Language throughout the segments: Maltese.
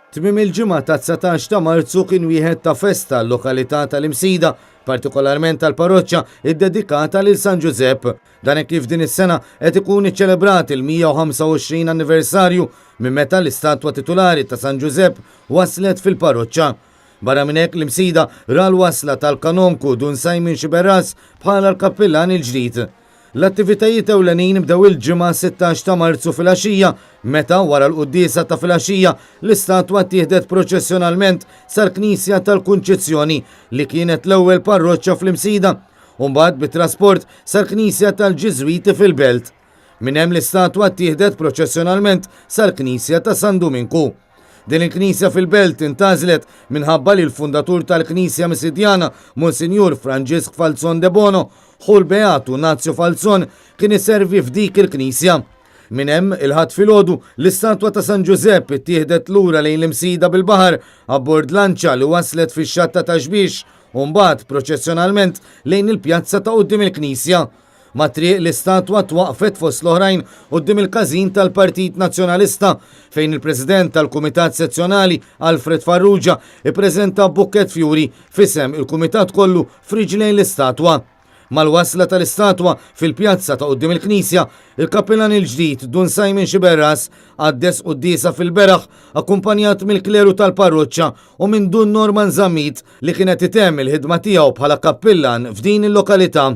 Tmiem il-ġimgħa tat-19 ta' Marzu kien wieħed ta' festa għal-lokalità tal-Imsida, partikolarment għall-parroċċa ddedikata lil San Ġużepp. Dan hekk kif din is-sena qed ikun iċċelebrat il-125 anniversarju minn meta l-istatwa titulari ta' San Ġużepp waslet fil-parroċċa. Barra minn hekk l-Imsida ra l-wasla tal-Kanonku Dun Simon Sciberras bħala l-kappillan il-ġdid. L-attivitajiet ewlenin bdew il-Ġimgħa 16 ta' Marzu filgħaxija meta, wara l-quddiesa ta' filgħaxija, l-istatwa ttieħdet proċessjonalment sal-Knisja tal-Kunċizzjoni li kienet l-ewwel parroċċa fl-Imsida u mbagħad bit-trasport sal-Knisja tal-Ġiżwiti fil-Belt. Minn hemm l-istatwa ttieħdet proċessjonalment sal-Knisja ta' San Duminku. Din il-knisja fil-belt intgħażlet minħabba li l-fundatur tal-Knisja Misidjana, Monsinjur Franġisk Falzon Debono, ħu l-Beatu Nazio Falzon, kien iservi f'dik il-knisja. Minn hemm, il-Ħadd filgħodu, l-istatwa ta' San Ġużepp ittieħdet lura lejn l-Imsida bil-baħar abbord lanċa li waslet fix-xatt ta' Ta' Xbiex u mbagħad proċessjonalment lejn il-pjazza ta' quddiem il-knisja. Mat-triq l-istatwa twaqqfet fost l-oħrajn quddiem il-każin tal-Partit Nazzjonalista fejn il-President tal-Kumitat Sezzjonali Alfred Farrugia ippreżenta bukkett fjuri f'isem il-Kumitat kollu f'riġlejn l-istatwa. Mal-wasla tal-istatwa fil-pjazza ta' quddiem il-Knisja, il-Kappillan il-ġdid Dun Simon Sciberras qaddes quddiesa fil-beraħ akkumpanjat mill-kleru tal-parroċċa u minn Dun Norman Zammit li kien qed itemm il-ħidma tiegħu bħala kappillan f'din il-lokalità.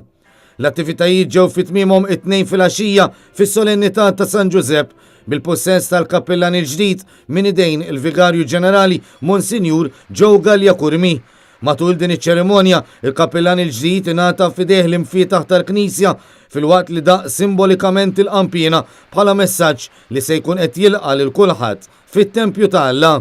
L-attivitajiet ġew fi tmiemhom it-Tnejn filgħaxija fis-solennità ta' San Ġużepp bil-pussess tal-kappillan il-ġdid minn idejn il-Vigarju Ġenerali Monsinjur Joe Galea Curmi. Matul din iċ-ċerimonja, il-kappillan il-ġdid ingħata f'idejh l-imfietaħ tal-knisja filwaqt li daqq simbolikament il-qanpiena bħala messaġġ li se jkun qed jilqa' lil kulħadd fit-tempju ta' Alla.